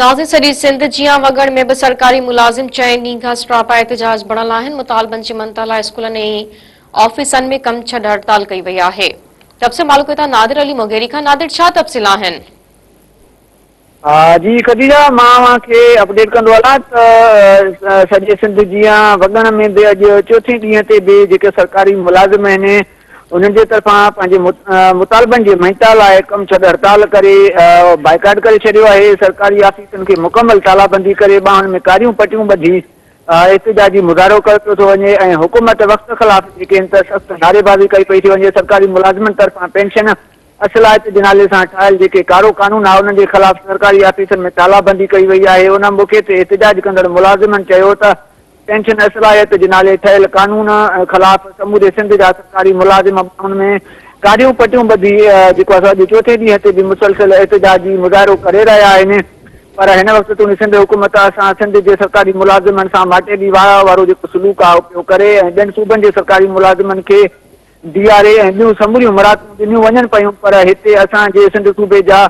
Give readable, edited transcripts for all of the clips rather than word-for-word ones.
ناظرين سڄي سنڌ جيان وڳڻ ۾ به سرڪاري ملازم چئين ڏينهن کان سراپا احتجاج بڻيل آهن، مطالبن جي مڃتا لاء اسڪولن ۽ آفيسن ۾ ڪم ڇڏ هڙتال ڪئي وئي آهي. تبصرو معلوم ڪيون ٿا نادر علي مغيري کان، نادر ڇا تفصيل آهن؟ جي خديجه مان اوهان کي اپڊيٽ ڪندو هلان ته سڄي سنڌ جيان وڳڻ ۾ به اڄ چوٿين ڏينهن تي به جيڪي سرڪاري ملازم آهن انهن جي طرفان پنهنجي مطالبن جي مڃتا لاء ڪم ڇڏ هڙتال ڪري بائيڪاٽ ڪري ڇڏيو آهي سرڪاري آفيسن کي مڪمل تالا بندي ڪري ٻانهن ۾ ڪاريون پٽيون ٻڌي احتجاجي مظاهرو ڪيو پيو ٿو وڃي ۽ حڪومت وقت خلاف جيڪي آهن ته سخت نعريبازي ڪئي پئي ٿي وڃي سرڪاري ملازمن طرفان پينشن اصلاحات جي نالي سان ٺاهيل جيڪي ڪارو قانون آهي انهن جي خلاف سرڪاري آفيسن ۾ تالا بندي ڪئي وئي آهي ان موقعي تي احتجاج ڪندڙ ملازمن چيو ته پينشن اصلاحيت جي نالي ٺهيل قانون خلاف سموري سنڌ جا سرڪاري ملازم ٻانهن ۾ ڪاريون پٽيون ٻڌي جيڪو آهي سو اڄ چوٿين ڏينهن تي به مسلسل احتجاجي مظاهرو ڪري رهيا آهن پر هن وقت توڻي سنڌ حڪومت اسان سنڌ جي سرڪاري ملازمن سان ماٽيلي واهه وارو جيڪو سلوڪ آهي اهو پيو ڪري ۽ ٻين صوبن جي سرڪاري ملازمن کي ڊي آر اي ۽ ٻيون سموريون مراعتون ڏنيون وڃن پيون پر هتي اسان جي سنڌ صوبي جا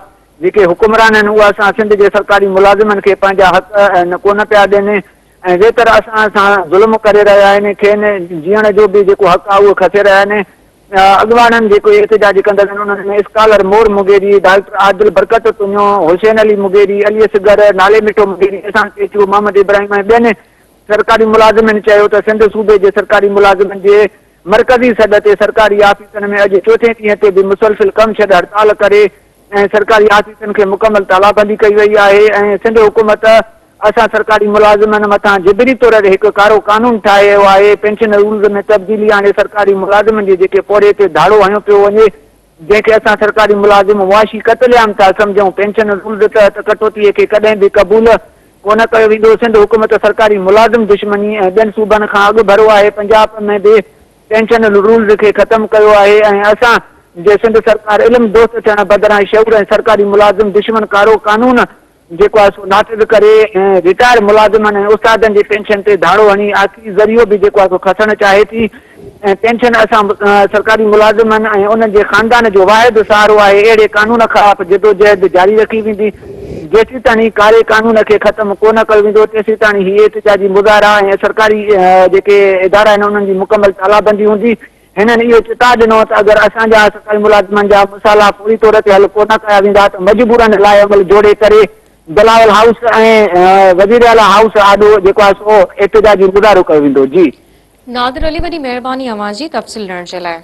جيڪي حڪمران آهن اهي اسان سنڌ جي سرڪاري ملازمن کي پنهنجا حق ڪونه پيا ڏين ۽ ويتر اسان سان ظلم ڪري رهيا آهن کين جيئڻ جو به جيڪو حق آهي اهو کسي رهيا آهن اڳواڻن جيڪو احتجاج ڪندڙ آهن انهن ۾ اسڪالر مور مغيري، ڊاڪٽر عادل برڪت تنيو، حسين علي مغيري، علي اصغر، نالي مٺو مغيري، احسان پيچوهو، محمد ابراهيم ۽ ٻين سرڪاري ملازمن چيو ته سنڌ صوبي جي سرڪاري ملازمن جي مرڪزي سڏ تي سرڪاري آفيسن ۾ اڄ چوٿين ڏينهن تي به مسلسل ڪم ڇڏ هڙتال ڪري ۽ سرڪاري آفيسن کي مڪمل تالابندي ڪئي وئي آهي ۽ سنڌ حڪومت اسان سرڪاري ملازمن مٿان جبري طور تي هڪ ڪارو قانون ٺاهيو آهي، پينشن رولز ۾ تبديلي آڻي سرڪاري ملازمن جي جيڪي پورهيي تي ڌاڙو هنيو پيو وڃي جنهن کي اسان سرڪاري ملازم معاشي قتل عام ٿا سمجهون، پينشن رولز تحت ڪٽوتي کي ڪڏهن به قبول ڪونه ڪيو ويندو، سنڌ حڪومت سرڪاري ملازم دشمني ۽ ٻين صوبن کان اڳڀرو آهي، پنجاب ۾ به پينشن رولز کي ختم ڪيو آهي ۽ اسان جي سنڌ سرڪار علم دوست ٿيڻ بدران شعور ۽ سرڪاري ملازم دشمن ڪارو قانون جيڪو آهي سو نافذ ڪري ۽ رٽائر ملازمن ۽ استادن جي پينشن تي ڌاڙو هڻي آخري ذريعو به جيڪو آهي سو کسڻ چاهي ٿي ۽ پينشن اسان سرڪاري ملازمن ۽ انهن جي خاندان جو واحد سهارو آهي اهڙي قانون خلاف جدوجهد جاري رکي ويندي جيسيتاڻي ڪاري قانون کي ختم ڪو نه ڪيو ويندو تيسيتاڻي هي احتجاجي مظاهرا ۽ سرڪاري جيڪي ادارا آهن انهن جي مڪمل تالابندي هوندي. هنن اهو چتاء ڏنو ته اگر اسان جا سرڪاري ملازمن جا مسئلا فوري طور تي حل ڪو نه ڪيا ويندا ته مجبورن لاء عمل جوڙي ڪري بلاول هائوس ۽ وزيراعليٰ هائوس آڏو جيڪو آهي سو احتجاجي مظاهرو ڪيو ويندو. جي. نادر علي وڏي مهرباني اوهان جي تفصيل ڏيڻ جي لاء.